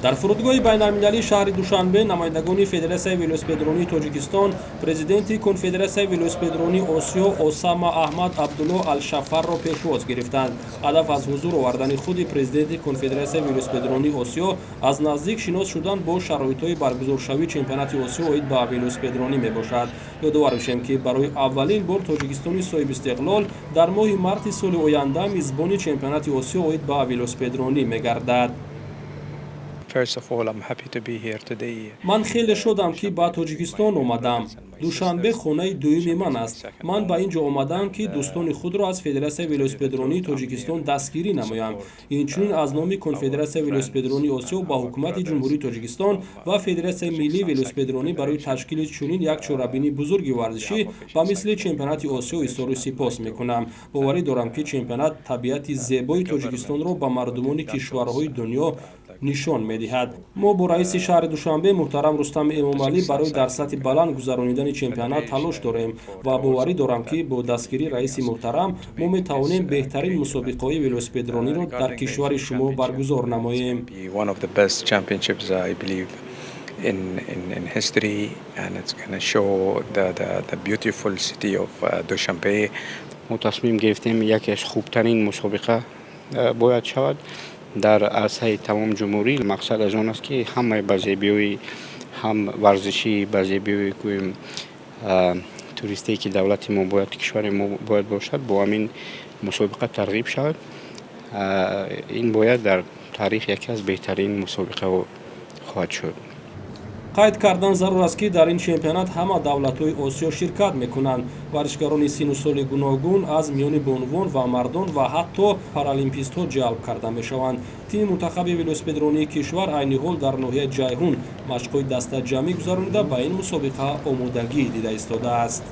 Дар фурудгоҳи байналмилалии шаҳри Душанбе намояндагони Федератсияи велосипедронии Тоҷикистон президенти Конфедератсияи велосипедронии Осиё Осама Аҳмад Абдулло Алшафарро пешвоз гирифтанд. Ҳадаф аз ҳузур овардани худи президенти Конфедератсияи велосипедронии Осиё аз наздик шинос шудан бо шароитҳои баргузоршавии чемпионати Осиё оид ба велосипедронӣ мебошад. Ёдовар мешавем, ки барои аввалин бор Тоҷикистони соҳибистиқлол дар моҳи марти соли оянда мизбони чемпионати Осиё оид ба велосипедронӣ мегардад. Ман хеле шодам, ки ба Тоҷикистон омадам. Душанбе хонаи дуюми ман аст. Ман ба ин ҷо омадаам, ки дӯстони худро аз Федератсияи велосипедронии Тоҷикистон дастгирӣ намоям. Инчунин аз номи Конфедератсияи велосипедронии Осиё ба ҳукумати Ҷумҳурии Тоҷикистон ва Федератсияи миллии велосипедронӣ барои ташкили чунин як чорабинии бузурги варзишӣ ба мисли чемпионати Осиё изҳори сипос мекунам. Боварӣ дорам, ки чемпионат табиати зебои Тоҷикистонро ба мардумони кишварҳои дунё нишон медиҳад. Мо бо раиси шаҳри Душанбе муҳтарам Рустам Эмомалӣ барои дар сатҳи баланд гузаронидани чемпионат талош дорем ва боварӣ дорам, ки бо дастгирии раиси муҳтарам мо метавонем беҳтарин мусобиқаҳои велосипедрониро дар кишвари шумо баргузор намоем. In history, and it's going to show the beautiful city of Dushanbe. Мо тасмим гирифтем, яке аз хубтарин мусобиқа бояд шавад дар арсаи тамом ҷумҳурӣ. Мақсад аз он аст, ки ҳамаи ба зебиҳои ҳам варзишӣ, ба зебиҳои, гӯем, туристие, ки давлати мо бояд, кишвари мо бояд бошад, бо ҳамин мусобиқа тарғиб шавад. Ин бояд дар таърих яке аз беҳтарин мусобиқаҳо хоҳад шуд. Қайд кардан зарур аст, ки дар ин чемпионат ҳама давлатҳои Осиё ширкат мекунанд. Варзишгарони сину соли гуногун аз миёни бонувон ва мардон ва ҳатто паралимпистҳо ҷалб карда мешаванд. Тими мунтахаби велосипедронии кишвар айни ҳол дар ноҳияи Ҷайҳун машқҳои дастаҷамъӣ гузаронида, ба ин мусобиқа омодагӣ дида истодааст.